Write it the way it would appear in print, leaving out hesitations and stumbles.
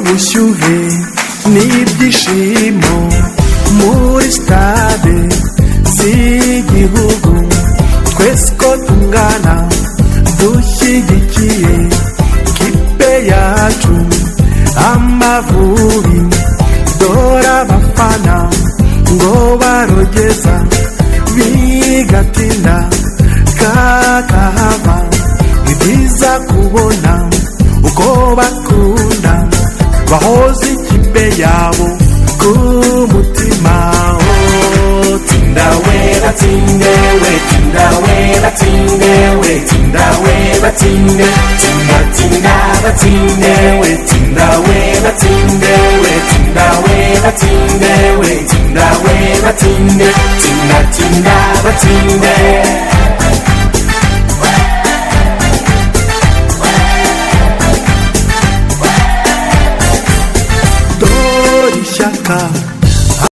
Ubushyuhe n'ibyishimo muri stade z'igihugu, twese uko tungana dushyigikiye kipe yacu Amavubi. Dore abafana ngo barogeza bigatinda kakahava. Ni byiza kubona uko bakunda, bahoza ikipe yabo ku mutima. Oh, tsinda we, batsinde we, tsinda we, batsinde we, tsinda we, batsinde, tsinda, tsinda, batsinde we, tsinda we, batsinde we, tsinda we, batsinde we, tsinda we, batsinde, tsinda, tsinda, batsinde.